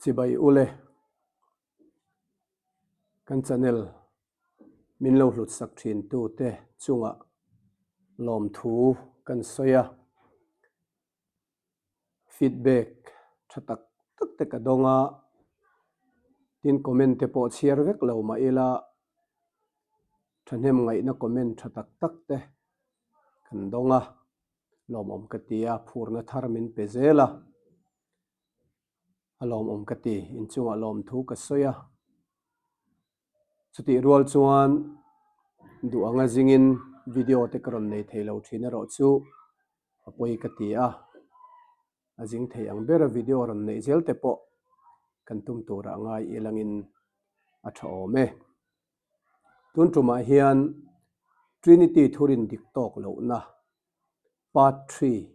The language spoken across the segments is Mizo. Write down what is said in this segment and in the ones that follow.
Chibai ule, kan channel min lo hlut sak thin tute chungah lawmthu kan sawi a, feedback tha tak tak te ka dawng a, tin comment te pawh chhiar vek lo mah ila thahnem ngaihna comment tha tak tak te kan dawng a, lawmawm ka ti a, phurna thar min pe zel a. A lawmawm ka ti, inchungah lawmthu ka sawi a. Chutih rual chuan duh anga zingin video te ka rawn nei thei lo thin erawh chu a pawi ka ti a. A zing thei ang bera video rawn neih zel te pawh kan tum turah ngai ilangin a tha awm e. Tun tumah hian Trinity thurin dik tawk lohna Part 3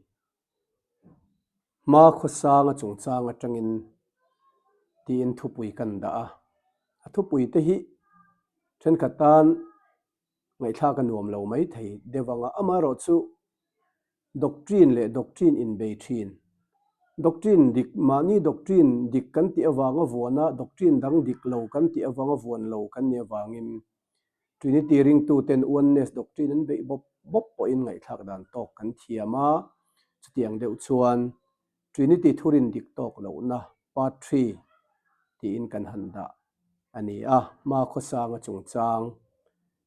Hma khawsanga chungchang atangin tiin thupui kan dah a, a thupui te hi thenkhat tan ngaihthlak a nuam lo mai thei deuh ang a, amaherawh chu doctrine leh doctrine inbei thin, doctrine dik mahni doctrine dik kan tih avanga vuana doctrine dang dik lo kan tih avanga vuan lo kan nih avangin Trinity ringtuten Oneness doctrine an beih bawp bawp pawhin ngaihthlak dan tawk kan thiam a, chutiang deuh chuan Trinity thurin dik tawk lohna Part 3 tiin kan han dah a ni a, hma khawsanga chungchang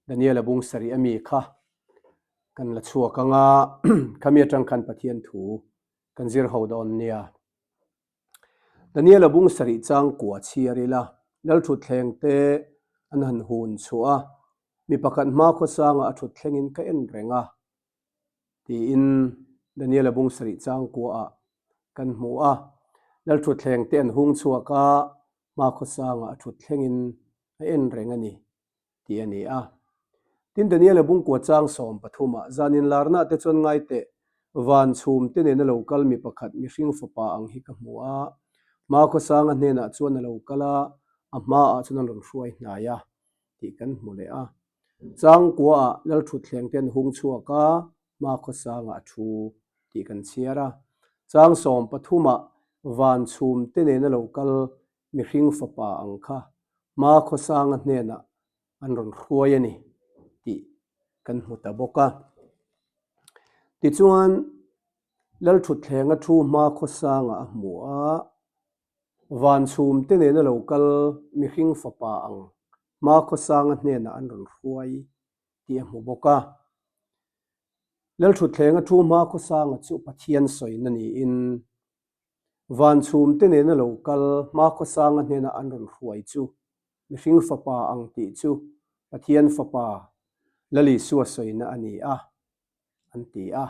Daniel-a bung sarih ami kha kan la chhuak ang a, khami atang khan Pathian thu kan zir ho dawn nia. Daniel-a bung sarih chang kua chhiar ila, Lalthutthleng te an han hun chhuah a, mi pakhat hma khawsangah a thutthlengin ka en reng a, tiin Daniel-a bung sarih chang kuaah kan hmu a. Lalthutthleng te an hung chhuak a, hma khawsangah a thutthlengin a en reng a ni. tih a ni a. Tin, Daniela bungkua chang 13 ah, Zan inlarna te chuan ngai teh, van chhum te nena lo kal mi pakhat mihring fapa ang hi ka hmu a, Hmakhawsanga hnenah chuan a lo kal a, a hmaah chuan an rawn hruai hnai a, tih kan hmu leh a. Changkua ah Lalthutthleng te an hung chhuak a, Hmakhawsanga a thu tih kan chhiar a. Chang 13 ah, Van chhum te nena lo kal mihring fapa ang kha Hmakhawsanga hnenah an rawn hruai a ni tih kan hmu ta bawk a. Tichuan, Lalthutthleng a thu Hmakhawsanga a hmu a, van chhumte nena lo kal mihring fapa ang Hmakhawsanga hnenah an rawn hruai tih a hmu bawk a. Lalthutthleng a thu Hmakhawsanga chu Pathian sawina niin Van chhumte nena lo kal Hmakhawsanga hnena an rawn hruai chu mihring fapa ang tih chu Pathian fapa Lal Isua sawina a ni a, an ti a.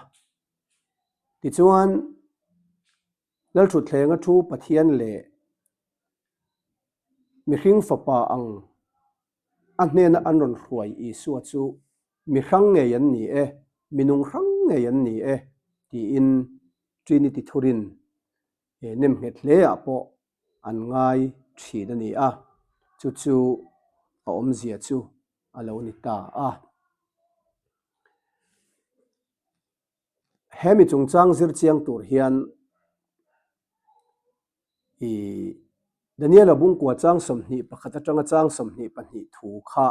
Tichuan, Lalthutthleng a thu Pathian leh mihring fapa ang a hnena an rawn hruai Isua chu mi hrang ngei an ni e, mi nung hrang ngei an ni e, tiin Trinity thurin nem nghet hle ah pawh an ngai thin a ni a, chu chu a awmzia chu a lo ni ta a. He mi chungchang zir chiang tur hian i Daniel-a bungkua chang 21 atanga chang 22 thu kha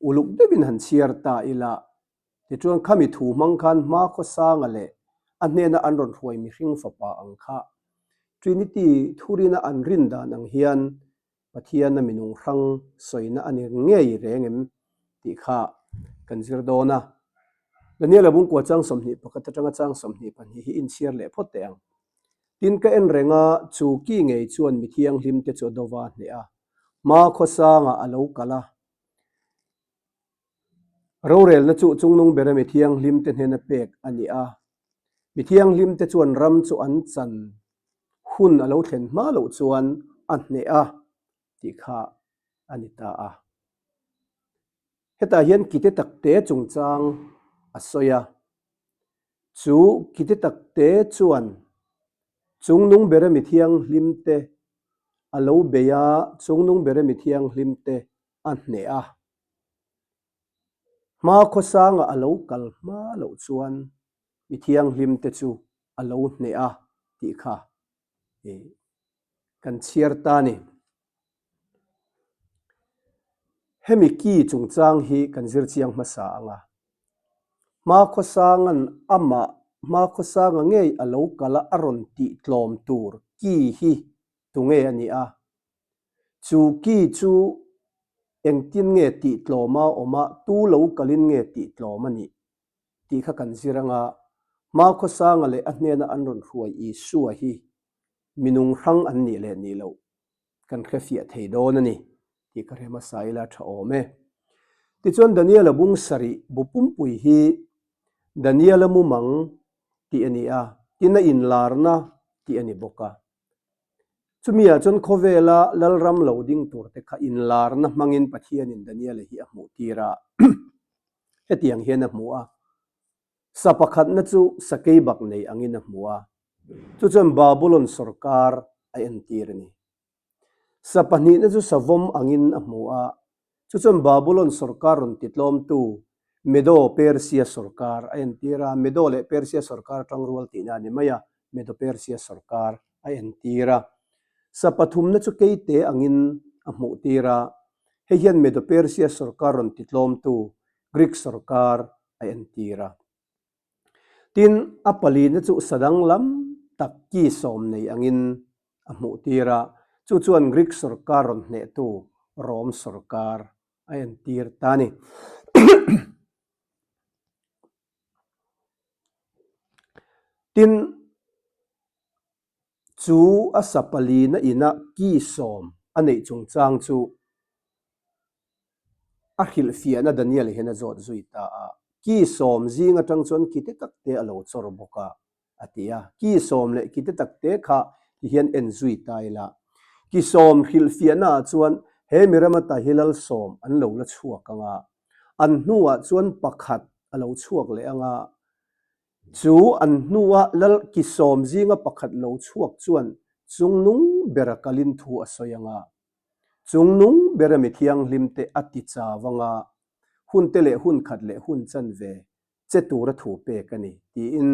Uluk deuhin han chhiar ta ila, tichuan khami thu hmang khan hma khawsanga leh a hnena an rawn hruai mihring fapa ang kha Trinity thurina an rin dan ang hian Pathiana minung hrang sawina a ni ngei reng em tih kha kan zir dawn a. Daniel-a bungkua chang 21 atanga chang 22 hi inchhiar leh phawt teh ang. Tin ka en reng a, chu ki ngei chuan mi thianghlimte chu a dova hneh a, hma khawsangah a lo kal a. Rorelna chu chungnung bera mi thianghlimte hnena pek a ni a. Mi thianghlimte chuan ram chu an chan hun a lo thlen hma loh chuan a hneh a tih kha a ni ta a. Hetah hian kite takte chungchang a sawi a. Chu kite takte chuan chungnung bera mi thianghlimte a lo bei a, chungnung bera mi thianghlimte a hneh a. Hma khawsanga a lo kal hma loh chuan mi thianghlimte chu a lo hneh a tih kha. kan chhiar ta a ni. Hemi ki chungchang hi kan zir chiang hmasa ang a. Hmakhawsanga'n amah Hmakhawsanga ngei a lo kal a a rawn tih tlawm tur ki hi tunge a nih a? Chu ki chu engtin nge tih tlawm a awm a, tu lo kalin nge tih tlawm a nih? tih kha kan zir ang a. Hmakhawsanga leh a hnena an rawn hruai Isua hi minung hrang an nih leh nih loh kan hre fiah thei dawn a ni tih ka hre hmasa ila tha awm e. Tichuan Daniela bung sarih bu pumpui hi Daniela mumang tih a ni a, tin a inlarna tih a ni bawk a. Chumi ah chuan khawvela Lalram lo ding tur te kha inlarna hmangin Pathianin Daniela hi a hmuh tir a, hetiang hian a hmu a. Sa pakhatna chu sakei bak nei angin a hmu a, chu chuan Babulon sawrkar a entir a ni. Sa pahnihna chu savawm angin a hmu a, chu chuan Babulon sawrkar rawn titlawmtu Medo-Persia sawrkar a entir a, Medo leh Persia sawrkar tangrual tihna a ni mai a, Medo-Persia sawrkar a entir a. Sa pathumna chu keite angin a hmuhtir a, hei hian Medo-Persia sawrkar rawn titlawmtu Greek sawrkar a entir a. Tin, a palina chu sa danglam tak ki sawm nei angin a hmuhtir a, chu chuan Greek sawrkar rawn hnehtu Rom sawrkar a entir ta a ni. Tin, chu a sa palina ina ki sawm a neih chungchang chu a hrilhfiahna Daniel hian a zawt zui ta a, ki sawm zing atang chuan ki te tak te a lo chawr bawk a, a ti a. Ki sawm leh ki te tak te kha ti hian en zui ta ila. Ki sawm hrilhfiahna ah chuan he mi ram ata hi lal sawm an lo la chhuak ang a, an hnuah chuan pakhat a lo chhuak leh ang a, Chu an hnua lal ki sawm zinga pakhat lo chhuak chuan chungnung bera kalin thu a sawi ang a, chungnung bera mi thianghlimte a ti chau ang a, hunte leh hun khat leh hun chanve che tura thu pek a ni, tiin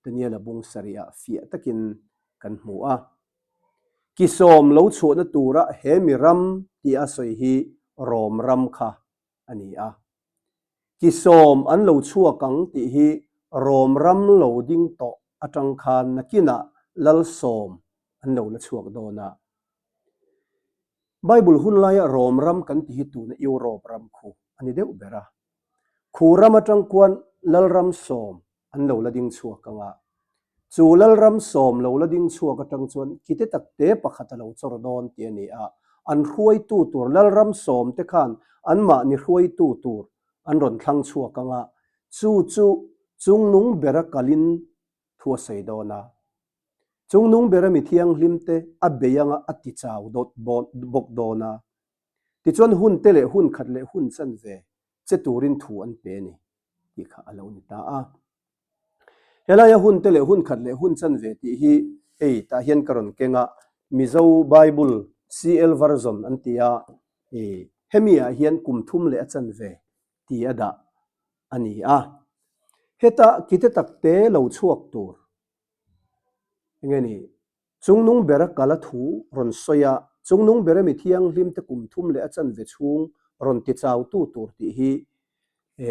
Daniela bung sarihah fiah takin kan hmu a. Ki sawm lo chhuahna tura he mi ram tia sawi hi Rom ram kha a ni a. Ki sawm an lo chhuak ang tih hi Rom ram lo ding tawh atang khan nakinah lal sawm an lo la chhuak dawn a. Bible hun laia Rom ram kan ti hi tuna Europe ram khu a ni deuh ber a. Khu ram atang khuan lalram sawm an lo la ding chhuak ang a. Chu lalram sawm lo la ding chhuak atang chuan kite takte pakhat a lo chawr dawn tih a ni a. An hruaitu tur lalram sawm te khan anmahni hruaitu tur an rawn thlang chhuak ang a. Chu chu chungnung bera kalin thu a sawi dawn a. Chungnung bera mi thianghlim te a bei anga a ti chau dawt bawk dawn a. Tichuan hun te leh hun khat leh hun chanve che turin thu an pe a ni tih kha a lo ni ta a. Helaia hun te leh hun khat leh hun chanve tih hi hei tah hian ka rawn keng a, Mizo Bible CL Version an ti a, hemi ah hian kum thum leh a chanve ti a dah a ni a. Heta kite takte lo chhuak tur enge ni? Chungnung bera kal a thu rawn sawi a, Chungnung bera mi thianghlim te kum thum leh a chanve chhung rawn ti chautu tur tih hi e,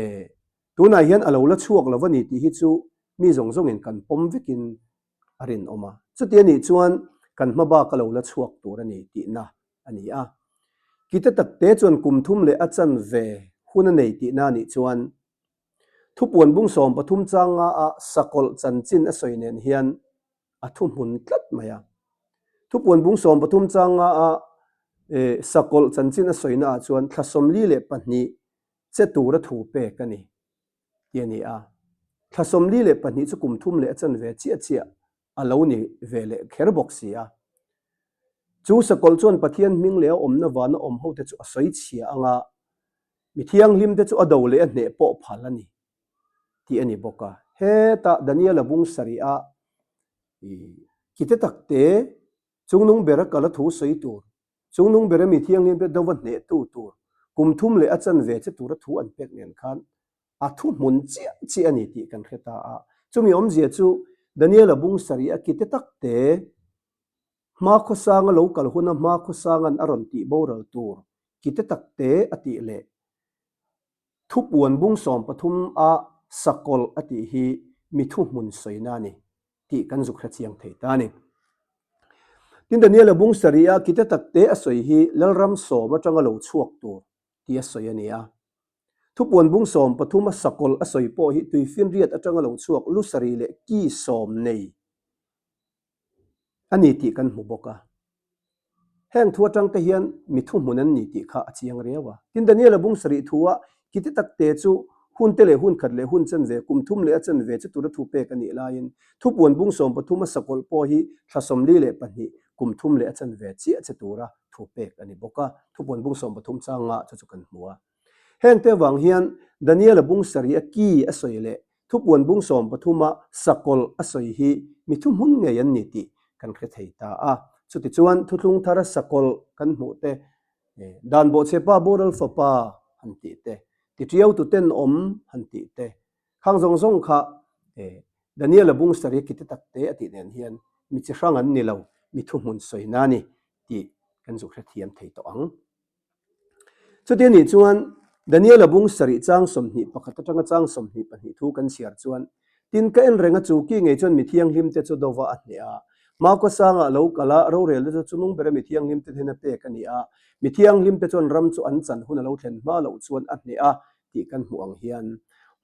tunah hian a lo la chhuak lo a ni tih hi chu mi zawng zawngin kan pawm vekin a rinawm a. Chuti a nih chuan kan hma bak a lo la chhuak tur a ni tihna a ni a. Kite takte chuan kum thum leh a chanve hun a nei tihna a nih chuan Thupuan bung 13 changa a sakawlh chanchin a sawi nen hian a thuhmun tlat mai a. Thupuan bung 13 changa a sakawlh chanchin a sawina ah chuan thla 42 che tura thu pek a ni tih a ni a. Thla 42 chu kum thum leh a chanve chiah chiah a lo ni ve leh kher bawk si a. Chu sakawlh chuan Pathian hming leh a awmna vana awm hote chu a sawi chhia ang a, mi thianghlimte chu a do leh a hneh pawh phal a ni tih a ni bawk a. Hetah Daniela bung sarih a kite takte chungnung bera kala thu sawi tur, chungnung bera mi thianghlimte dova hnehtu tur, kum thum leh a chanve che tura thu an pek nen khan a thuhmun chiah chiah a ni tih kan hre ta a. Chumi awmzia chu Daniela bung sarih a kite takte. Hmakhawsanga lo kal huna Hmakhawsanga'n a rawn tih boral tur kite takte a tih leh Thupuan bung 13 a sakawlh a tih hi mi thuhmun sawina a ni tih kan zuk hre chiang thei ta a ni. Tin, Daniela bung sarih a kite takte a sawi hi Lalram sawm atanga lo chhuak tur tih a sawi a ni a. Thupuan bung 13 a sakawlh a sawi pawh hi tuifinriat atanga lo chhuak lu sarih leh ki sawm nei a ni tih kan hmu bawk a. Heng thu atang te hian mi thuhmun an ni tih kha a chiang riau a. Tin, Daniela bung sarih thua kiti takte chu hun te leh hun khat leh hun chanve, kum thum leh a chanve chu tura thu pek a nih laiin thupuan bung 13 a sakawlh pawh hi thla 42, kum thum leh a chanve chiah che tura thu pek a ni bawk a. Thupuan bung 13 changa chu chu kan hmu a. Heng te avang hian Daniela bung sarih a ki a sawi leh Thupuan bung 13 a sakawlh a sawi hi mi thuhmun ngei an ni tih kan hre thei ta a. Chutichuan thuthlung thara sakawlh kan hmuh te, dan bawhchhepa boral fapa han tih te, tiṭiautu tenawm han tih te, khang zawng zawng kha Daniela bung sarih kite takte a tih nen hian mi chi hrang an ni lo, mi thuhmun sawina a ni tih kan zuk hrethiam thei tawh ang. Chuti anih chuan Daniela bung sarih chang 21 atanga chang 22 thu kan chhiar chuan, Tin, ka en reng a chu ki ngei chuan mi thianghlimte chu dova a hneh a. Hmakua sangah lo kal a, rorelna chu chunung bera mi thianghlimte hnena pek a ni a. Mi thianghlimte chuan ram chu an chan hun a lo thlen hma loh chuan a hneh a tih kan hmuh ang hian,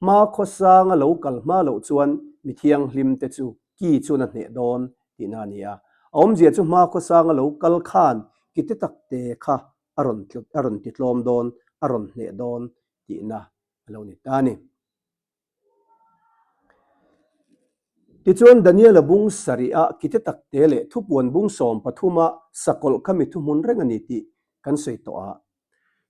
Hmakua sanga lo kal hma loh chuan mi thianghlimte chu ki chuan a hneh dawn tihna a ni a. A awmzia chu hmakhua sanga lo kal khan kite takte kha a rawn a rawn ti tlawm dawn, a rawn hneh dawn tihna a lo ni ta a ni. Tichuan Daniela bung sarih a kite takte leh thupuan bung 13 a sakawlh kha mi thuhmun reng a ni tih kan sawi tawh a.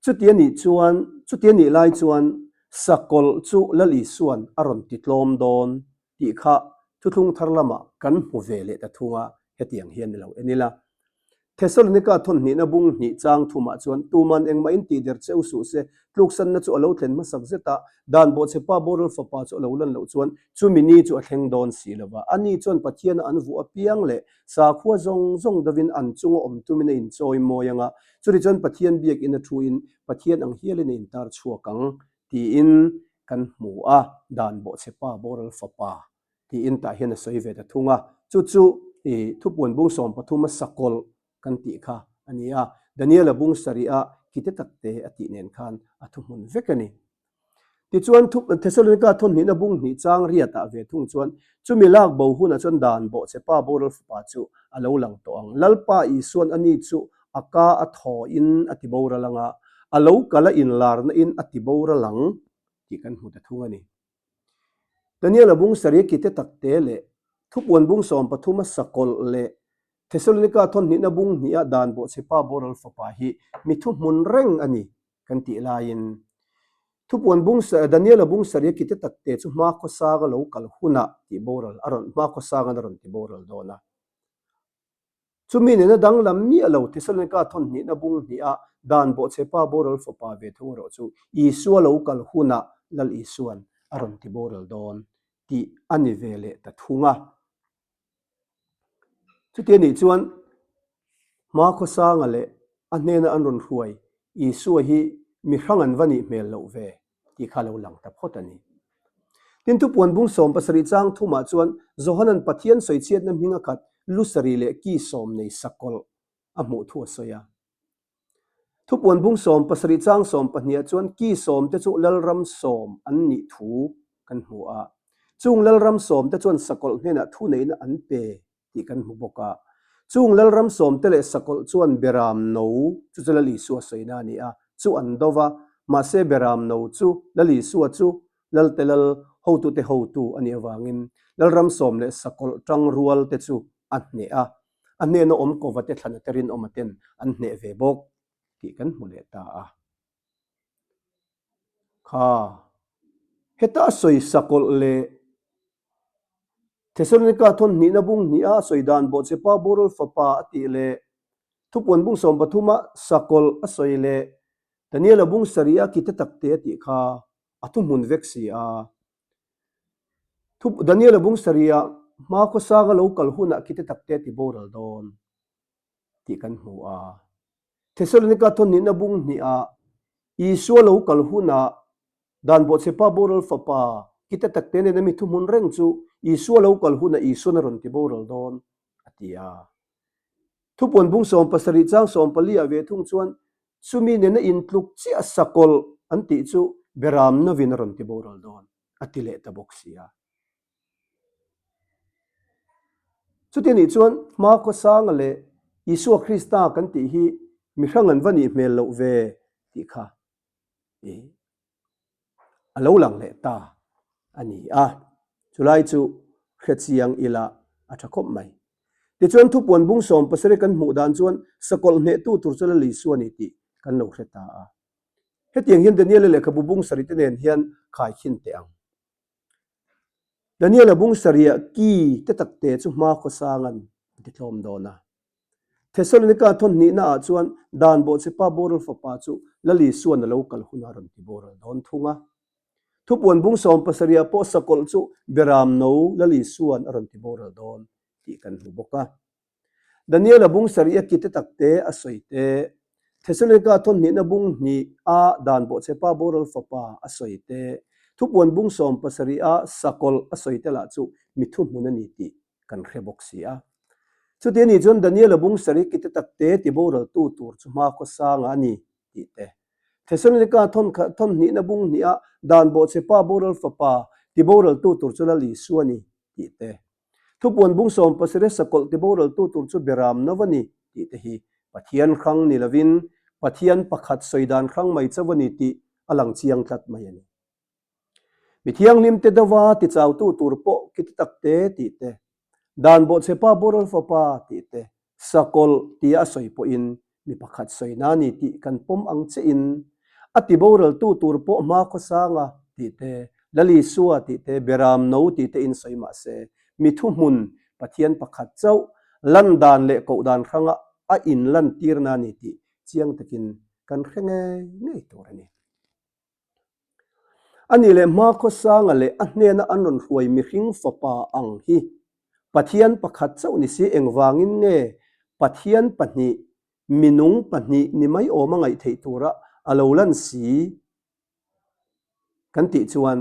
Chuti a nih chuan, chuti a nih lai chuan sakawlh chu Lal Isua'n a rawn ti tlawm dawn tih kha thuthlung thar lamah kan hmu ve leh ta thung a, hetiang hian ni lo en ila. Thesalonika thawn hnihna bung hnih chang thumah chuan tuman engmah in tih der cheu suh se, tluksanna chu a lo thlen hmasak zet a, dan bawhchhepa boral fapa chu a lo lan loh chuan chumi ni chu a thleng dawn si lo va. Ani chuan Pathiana an vuah apiang leh sakhua zawng zawng dovin an chunga awm tumin a inchawi mawi ang a, chutichuan Pathian biakinn a thuin Pathian ang hialin a intar chhuak ang tiin kan hmu a, dan bawhchhepa boral fapa tiin tah hian a sawi ve ta thung a, chu chu i thupuan bung 13 a sakawlh kan tih kha a ni a, Daniela bung sarih a kite takte a tih nen khan a thuhmun vek a ni. Tichuan thu Thessalonika thawn hnihna bung hnih chang riatah ve thung chuan chumi lak bo hunah chuan dan bawhchhepa boral fapa chu a lo lang tawh ang. Lalpa Isuan ani chu a ka a thawiin a ti boral ang a, a lo kal a inlarna in a ti boral ang tih kan hmu ta thung a ni. Daniela bung sarih kite takte leh thupuan bung 13 a sakawlh leh Thessalonika thawn hnihna bung hniha dan bawhchhepa boral fapa hi mi thuhmun reng a ni kan tih laiin thupuan bung Daniela bung sarih kite takte chu hmakhua sanga lo kal hunah tih boral a rawn hmakhua sangan a rawn ti boral dawn a. Chumi nena danglam miah lo Thessalonika thawn hnihna bung hniha dan bawhchhepa boral fapa ve thung erawh chu Isua lo kal hunah Lal Isuan a rawn ti boral dawn tih a ni ve leh ta thung a. Chuti anih chuan Hmakhua Sanga leh a hnena an rawn hruai Isua hi mi hrang an va nih hmel loh ve tih kha a lo lang ta phawt a ni. Tin, thupuan bung 17 chang thumah chuan Johanan Pathian sawichhiatna hming a khat lu sarih leh ki sawm nei sakawlh a hmuh thu a sawi a. Thupuan bung 17 chang 12 ah chuan ki sawm te chu Lalram sawm an nih thu kan hmu a. Chung Lalram sawm te chuan sakawlh hnenah thuneihna an pe tih kan hmu bawk a. Chung Lalram sawm te leh sakawlh chuan Beram no chu chu Lal Isua sawina a ni a, chu an do va, mahse Beram no chu Lal Isua chu Lalte Lal hotute hotu a nih avangin Lalram sawm leh sakawlh tangrual te chu a hneh a. A hnena awm kova te thlana te rinawma ten an hneh ve bawk tih kan hmu leh ta a. Kha, heta a sawi sakawlh leh Thessalonika thawn hnihna bung hniha a sawi dan bawhchhepa boral fapa a tih leh thupuan bung 13 a sakawlh a sawi leh Daniela bung sarih a kite takte a tih kha a thuhmun vek si a. Daniela bung sarih ah hmakhua sanga lo kal hunah kite takte a ti boral dawn. tih kan hmu a. Thesalonika thawnhnihna bung hnihah Isua lo kal hunah Dan Bawhchhepa boral fapa kita takte nena mi thuhmun reng chu Isua lo kal hunah Isuan a rawn ti boral dawn, a ti a. Thupuan bung 17 chang 14 ah ve thung chuan chumi nena intluk chiah sakawlh an tih chu Beram novin a rawn ti boral dawn, a ti leh ta bawk si a. Chuti anih chuan Hmakhawsanga leh Isua Krista kan tih hi mihrang an va nih hmel loh ve tih kha a lo lang leh ta a ni a, chulai chu hre chiang ila a tha khawp mai. Tichuan thupuan bung 70 kan hmuh dan chuan sakawlh hnehtu tur chu Lal Isua a ni tih kan lo hre ta a. Hetiang hian Daniela lehkhabu bung sarih te nen hian khaikhin teh ang. Daniela bung sarihah ki te takte chu hma khawsangan a ti tlawm dawn a. Thesalonika thawnhnihna ah chuan Dan Bawhchhepa boral fapa chu Lal Isuan a lo kal hunah rawn ti boral dawn thung a. Thupuan bung 70 ah pawh sakawlh chu Beram no Lal Isuan a rawn ti boral dawn tih kan hmu bawk a. Daniela bung sarih a kite takte a sawi te, Thesalonika thawnhnihna bung hnih a Dan Bawhchhepa boral fapa a sawi te, Thupuan bung 70 a sakawlh a sawi te lah chu mi thuhmun a ni tih kan hre bawk si a. Chuti anih chuan Daniela bung sarih kite takte ti boraltu tur chu hma khawsanga a ni tih te. Thesalonika thawn kha thawn hnihna bung hnih a dan bawhchhepa boral fapa ti boraltu tur chu Lal Isua a ni tih te. Thupuan bung 70 sakawlh ti boraltu tur chu Beram Nova a ni tih te hi Pathian hrang ni lovin Pathian pakhat sawi dan hrang mai chauh a ni tih a lang chiang tlat mai a ni. Mi thianghlimte deuha tichautu tur pawh ki ti takte tih te, dan bawhchhepa boral fapa tih te, sakawlh tia a sawi pawhin mi pakhat sawina a ni tih kan pawm ang chiahin a ti boraltu tur pawh hma khawsanga tih te, Lal Isua tih te, Beram no tih te in sawi mah se, mi thuhmun Pathian pakhat chauh lan dan leh koh dan hranga a inlantirna a ni tih chiang takin kan hre ngei ngei tur a ni. A nih leh Hmakhawsanga leh a hnena an rawn hruai mihring fapa ang hi Pathian pakhat chauh ni si engvangin nge Pathian pahnih, minung pahnih ni mai awma ngaih theih tura a lo lan si kan tih chuan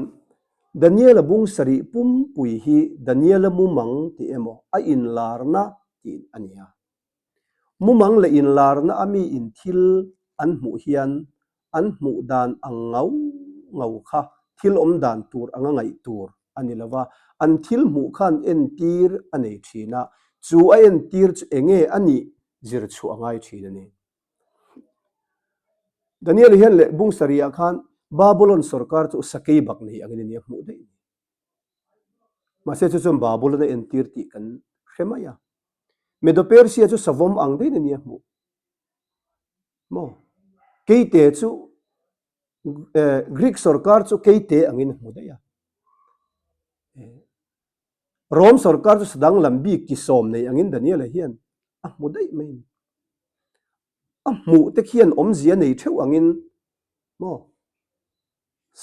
Daniela bung sarih pumpui hi Daniela mumang tih emaw a inlarna tih a ni a. Mumang leh inlarna a mi in thil an hmuh hian an hmuh dan ang ngau ngau kha thil awm dan tur anga ngaih tur a ni lo va, an thil hmuh khan entir a nei thin a, chu a entir chu enge a nih zir chhuah a ngai thin a ni. Daniel hian leh bung sarih ah khan Babylon sorkar chu sakei bak nei angin a ni a hmuh daih a ni. Mahse chu chuan Babylon a entir tih kan hre mai a. Medo-Persia chu savawm ang daih a ni a hmuh. Maw? Keite chu Greek sorkar chu keite angin a hmu daih a. Rome sorkar chu sadang lam bik ki sawm nei angin Daniela hian a hmu daih mai a ni. A hmuh te khian awmzia nei theuh angin maw?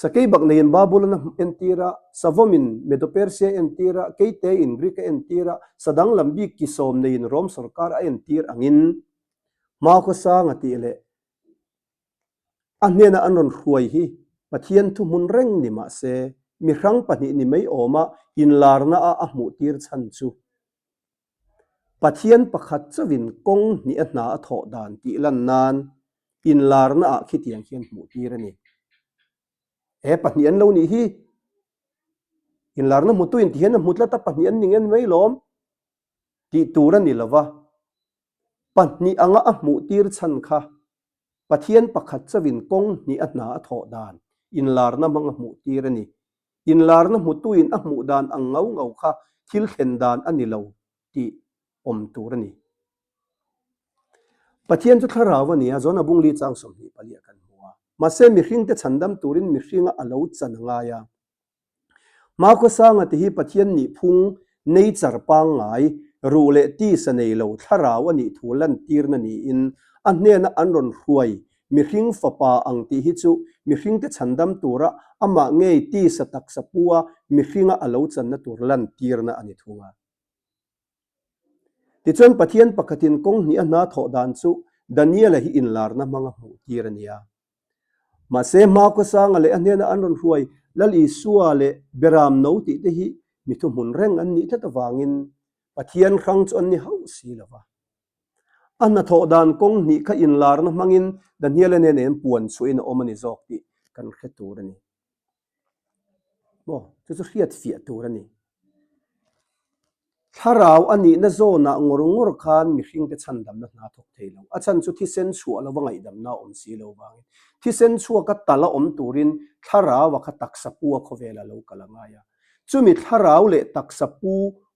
Sakei bak neiin Babulon a entir a, Savawmin Medo-Persia a entir a, Keitein Greek a entir a, sadang lam bik ki sawm neiin Rom sorkar a entir angin Hmakhawsang a tih leh a hnena an rawn hruai hi Pathian thuhmun reng ni mah se mihrang pahnih ni mai awma inlarna a a hmuhtir chhan chu Pathian pakhat chauhin kawng hnih a hna a thawh dan tih lan nan inlarna ah khitiang khian hmuh tir a ni. He pahnih an lo nih hi inlarna hmutu in ti hian a hmu tlat a, pahnih an ni nge mai lawm tih tur a ni lo va, pahnih anga a hmuh tir chhan kha Pathian pakhat chauhin kawng hnih a hna a thawh dan inlarna hmang a hmuh tir a ni. Inlarna hmutuin a hmuh dan ang ngau ngau kha thil thlen dan a ni lo tih awm tur a ni. Pathian chu thlarau a ni a, Jona bungli chang 24 ah kan hmu a. Mahse mihringte chhandam turin mihringa a lo chan a ngai a. Hmakhawsanga ti hi Pathian nih phung nature pangngai, ruh leh tisa nei lo thlarau a nih thu lantirna niin a hnena an rawn hruai mihring fapa ang tih hi chu mihringte chhandam tura amah ngei tisa taksa pua mihringa a lo channa tur lantirna a ni thung a. Tichuan Pathian pakhatin kawng hnih a hna thawh dan chu Daniela hi inlarna hmanga hmuh tir a ni a. Mahse Hmakhawsanga leh a hnena an rawn hruai Lal Isua leh Beram no tih te hi mi thuhmun reng an nih tlat avangin Pathian hrang chu an ni hauh si lo va. A hnathawh dan kawng hnih kha inlarna hmangin Daniela nen en puan chhuahin a awm a ni zawk tih kan hre tur a ni. Maw? Chu chu hriat fiah tur a ni. Thlarau a nihna zawnah ngawr ngawr khan mihringte chhandamna hna thawk thei lo. A chhan chu thisen chhuah lova ngaihdamna a awm si lo vangin thisen chhuaka tal a awm turin thlarau a kha taksa pu a khawvel a lo kal a ngai a. Chumi thlarau leh taksa pu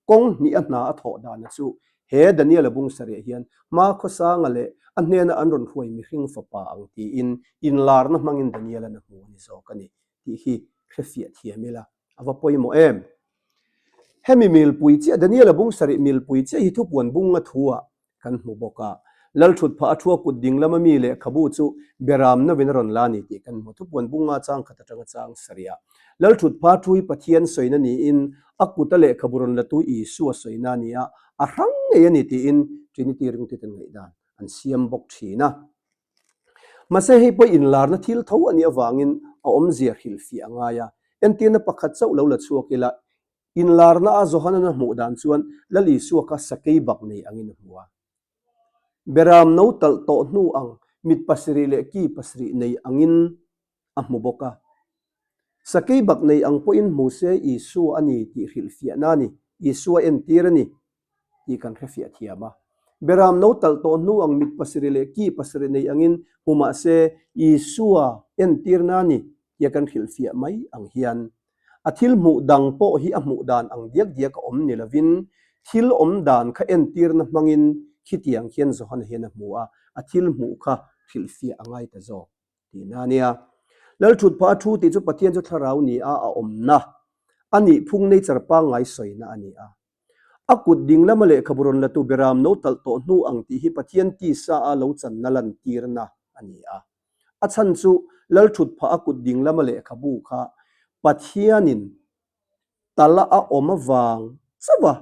kawng hnih a hna a thawh dana chu he Daniela bung sarih hian Hmakhawsanga leh a hnena an rawn hruai mihring fapa ang tiin inlarna hmangin Daniela'n a hmu a ni zawk a ni tih hi hrefiah thiam ila a va pawimawh em? Hemi milpui chiah, Daniela bung sarih milpui chiah hi thupuan bunga thu-ah kan hmu bawk a. Lalthut phah a thua kut ding lama mi lehkhabu chu Beram novin a rawn la a ni tih kan hmu. Thupuan bunga chang khat atanga chang sarih ah. Lalthut pha thu hi Pathian sawina niin a kuta lehkhabu rawn latu Isua sawina a ni a, a hrang ngei a ni tiin Trinity ringtuten ngaihdan an siam bawk thin a. Mahse hei pawh inlarna thil tho a nih avangin a awmzia hrilhfiah a ngai a. Entirna pakhat chauh lo la chhuak ila, inlarna a Johanan a hmuh dan chuan Lal Isua kha sakei bak nei angin a hmu a. Beram no talh tawh hnu ang mit pasarih leh ki pasarih nei angin a hmu bawk a. Sakei bak nei ang pawhin hmu se Isua a ni tih hrilhfiahna a ni, Isua entir a ni tih kan hrefiah thiam a. Beram no talh tawh hnu ang mit pasarih leh ki pasarih nei angin hmu mah se Isua entirna a ni tia kan hrilhfiah mai ang hian a thil hmuh dang pawh hi a hmuh dan ang diak diak a awm ni lovin thil awm dan kha entirna hmangin khitiang khian Johana hian a hmu a, a thil hmuh kha hrilhfiah a ngai ta zawk. Tihna a nia. Lalthut phah a thu tih chu Pathian chu thlarau ni a a awmna a nih phung nature pangngai sawina a ni a. A kut ding lama lehkhabu rawn latu Beram no talh tawh hnu ang tih hi Pathian tisa a lo channa lantirna a ni a. A chhan chu Lalthut phah a kut ding lama lehkhabu kha Pathianin tala a awm avang chauh a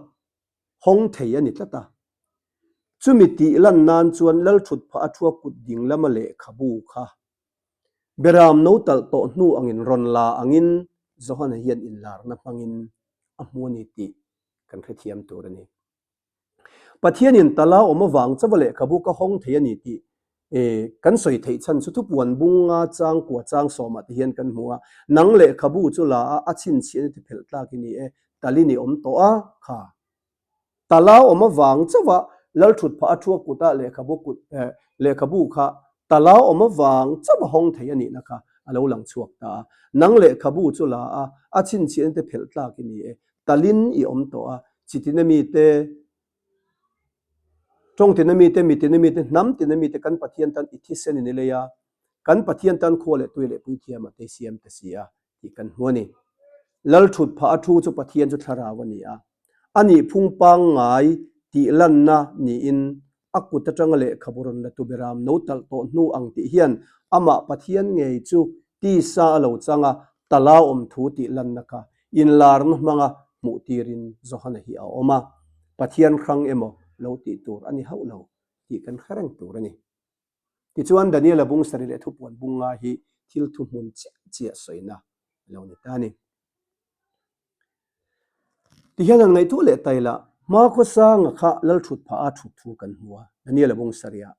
hawng thei a ni tlat a. Chumi tih lan nan chuan Lalthut phah a thua kut ding lama lehkhabu kha Beram no talh tawh hnu angin rawn la angin Johana hian inlarna hmangin a hmu a ni tih kan hrethiam tur a ni. Pathianin tala awm avang chauha lehkhabu ka hawng thei a ni tih kan sawi theih chhan chu thupuan bunga changkua chang sawmah te hian kan hmu a, nang lehkhabu chu la a, a chhinchhiahna ti phelh tlak i ni e, talin i awm tawh a, kha. Tala awm avang chauha Lalthut phah a thua kutah lehkhabu kut lehkhabu kha tala awm avang chauha hawng thei a nihna kha a lo lang chhuak ta a. Nang lehkhabu chu la a, a chhinchhiahna te phelh tlak i ni e. Talin i awm tawh a, chitina mite, tawngtina mite, mitina mite, hnam tina mite kan Pathian tan i thisen in i lei a, kan Pathian tan khua leh tui leh puithiamah te i siam ta si a. tih kan hmu a ni. Lalthut phah a thu chu Pathian chu thlarau a ni a, a nih phung pangngai tih lanna niin a kut atanga lehkhabu rawn la tu beram no talh tawh hnu ang tih hian amah Pathian ngei chu tisa a lo chang a, tala awm thu tih lanna kha inlarna hmanga hmuh tirin Johana hi a awm a, Pathian hrang emaw lo tih tur a ni hauh lo tih kan hre reng tur a ni. Tichuan, Daniela bung sarih leh thupuan bung nga hi thil thuhmun chiah chiah sawina a lo ni ta a ni. Tihian han ngaihtuah leh ta ila, Hmakhawsanga kha Lalthut phah a thut thu kan hmu a, Daniela bung sarih ah.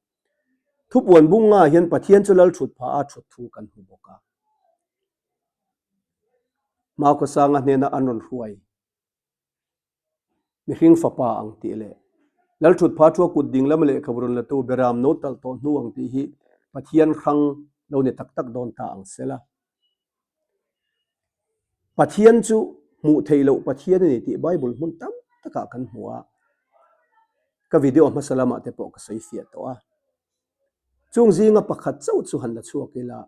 Thupuan bung nga hian Pathian chu Lalthut phah a thut thu kan hmu bawk a. Hmakhawsanga hnena an rawn hruai. Mihring fapa ang tih leh Lalthut pha thua kut ding lama lehkhabu rawn latu Beram no talh tawh hnu ang tih hi Pathian hrang lo ni tak tak dawn ta ang sela. Pathian chu hmuh theih loh Pathian a ni tih Bible hmun tam takah kan hmu a, ka video hmasa lamah te pawh ka sawi fiah tawh a. Chung zinga pakhat chauh chu han la chhuak ila,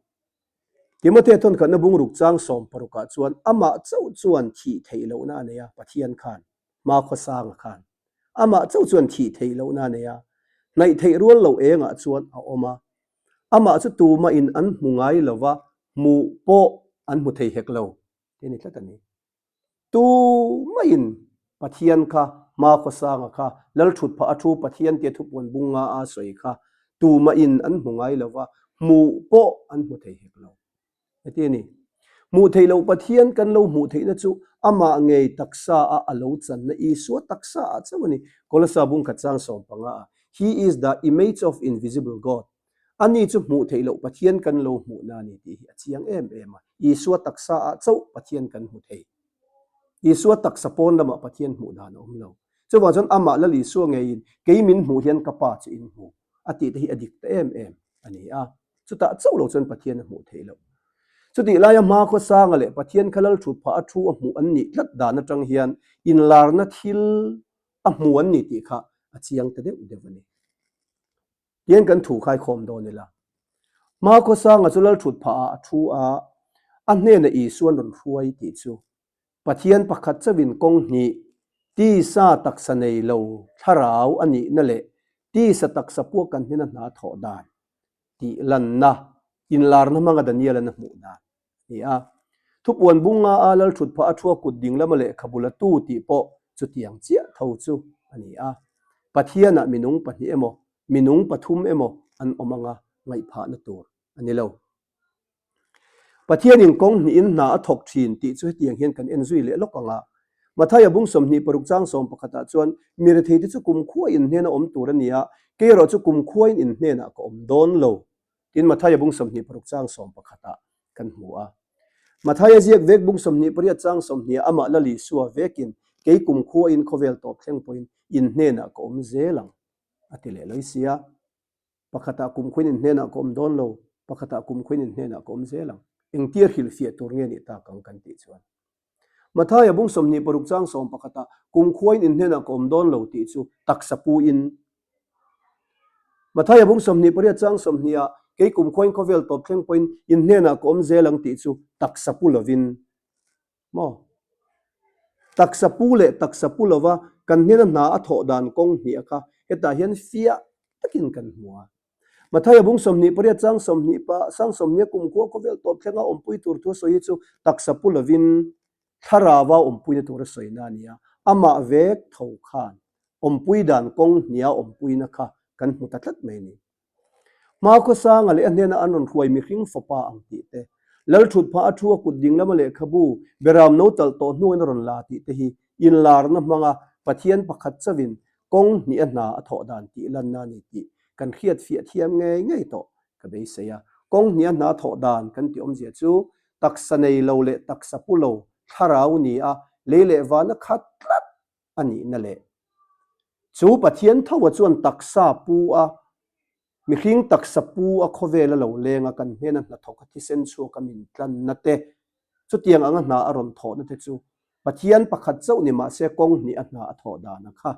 Timothea thawnkhatna bungruk chang sawmparukah chuan amah chauh chuan thih theih lohna a nei a, Pathian khan, Hmakhawsanga khan amah chauh chuan thih theih lohna a nei a, hnaih theih rual loh engah chuan a awm a, amah chu tumahin an hmu ngai lo va, hmuh pawh an hmu thei hek lo, tih a ni tlat a ni. Tumahin Pathian kha Hmakhawsanga kha Lalthutphah a thu Pathian tia thupuan bung nga a sawi kha tumahin an hmu ngai lo va, hmuh pawh an hmu thei hek lo. Heti a ni. Hmuh theih loh Pathian kan lo hmuh theihna chu amah ngei taksa a a lo channa Isua taksa ah chauh a ni. Kolosa bung khat chang 15 ah, He is the image of invisible God. Ani chu hmuh theih loh Pathian kan lo hmuhna a ni tih hi a chiang em em a. Isua taksa ah chauh Pathian kan hmu thei. Isua taksa pawn lamah Pathian hmuh dan a awm lo. Chuvang chuan amah Lal Isua ngeiin kei min hmuh hian ka Pa chu in hmu a tih te hi a dik ta em em a ni a. Chutah chauh lo chuan Pathian a hmuh theih loh. Chutih laia hmakhua sanga leh Pathian kha lal thut phah a thu a hmuh an nih tlat dan atang hian inlarna thil a hmu an ni tih kha a chiang ta deuh deuh a ni. Tihian kan thu khaikhawm dawn ila. Hmakhua sanga chu lal thut phah ah a thu a, a hnenah Isuan rawn hruai tih chu Pathian pakhat chauhin kawng hnih, tisa taksa nei lo thlarau a nihna leh tisa taksa puak kan hnena hna thawh dan tih lanna inlarna hmanga Daniel-an a hmuh dan a ni a. Thupuan bung nga a lal thut phah a thua kut ding lama lehkhabu la tu tih pawh chutiang chiah tho chu a ni a. Pathianah minung pahnih emaw, minung pathum emaw an awm anga ngaihphahna tur a ni lo. Pathianin kawng hnihin hna a thawk thin tih chu hetiang hian kan en zui leh lawk ang a. Mathaia bung 26 chang 11 ah chuan, Mi retheite chu kumkhua in hnena awm tur a ni a, kei erawh chu kumkhuain in hnenah ka awm dawn lo. Tin, Mathaia bung 26 chang 11 ah kan hmu a. Mathaia ziak vek bung 28 chang 20 ah amah Lal Isua vekin, Kei kumkhuain khawvel tawp thleng pawhin in hnenah ka awm zel ang, a ti leh lawi sia. Pakhatah kum khuin in hnenah ka awm dawn lo, pakhatah kum khuin in hnenah ka awm zel ang. Engtia hrilhfiah tur nge nih tak ang kan tih chuan. Mathaia bung 26 chang 11 kum khuain in hnenah ka awm dawn lo tih chu taksa pu in. Mathaia bung 28 chang 20 ah kei kum khuain khawvel tawp thleng pawhin in hnenah ka awm zel ang tih chu taksa pu lovin Maw? Taksa pu leh taksa pu lova kan hnena hna a thawh dan kawng hnih a kha hetah hian fiah takin kan hmu a. Mathaia bung 28 chang 20 pa sang 20 a kumkhua khawvel tawp thlenga awmpui tur thu a sawi hi chu taksa pu lovin thlarava awmpuina tur a sawina a ni a, amah vek tho khan awmpui dan kawng hniha awmpuina kha kan hmu ta tlat mai a ni. Hmakhawsanga leh a hnena an rawn hruai mihring fapa ang tih te, Lalthutphah a thu a kut ding lama lehkhabu beram no talh tawh hnuin a rawn la tih te hi inlarna hmanga Pathian pakhat chauhin kawng hnih a hna a thawh dan tih lanna a ni tih kan hriat fiah thiam ngei ngei tawh ka beisei a. Kawng hnih a hna thawh dan kan tih awmzia chu taksa nei lo leh taksa pu lo thlarau ni a lei leh vana khat tlat a nihna leh chu Pathian tho a chuan taksa pu a, mihring taksa pu a khawvel a lo leng a, kan hnena hnathawk a thisen chhuak a min tlanna te, chutiang anga hna a rawn thawhna te chu Pathian pakhat chauh ni mahse kawng hnih a hna a thawh dan a kha.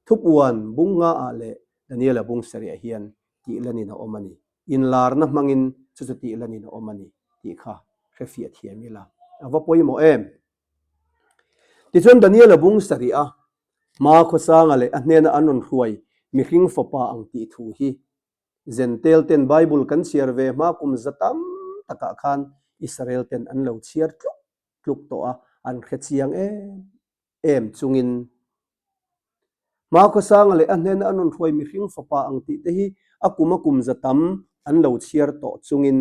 Thupuan bung nga ah leh Daniela bung sarih ah hian tih lanin a awm a ni. Inlarna hmangin chu chu tih lanin a awm a ni tih kha hrefiah thiam ila a va pawimawh em? Tichuan Daniela bung sarih a, Hma khawsanga leh a hnena an rawn hruai mihring fapa ang tih thu hi Zentel ten Bible kan chhiar ve hma kum za tam takah khan Israel ten an lo chhiar tluk tluk tawh a, an hre chiang em em chungin Hma khawsanga leh a hnena an rawn hruai mihring fapa ang tih te hi a kum a kum za tam an lo chhiar tawh chungin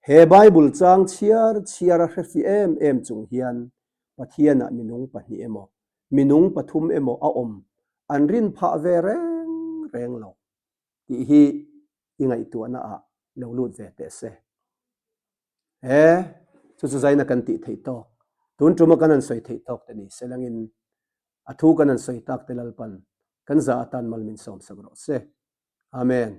He Bible chang chhiar chhiar a hre fi em em chung hian Pathianah minung pahnih emaw, minung pathum emaw a awm an rin phah ve reng reng lo tih hi i ngaihtuahna ah lo lut ve teh se. He chu chu zaina kan tih theih tawk, tun tuma kan han sawi theih tawk te ni se langin a thu kan han sawi tak te Lalpan kan za atan mal min sawmsak rawh se. Amen.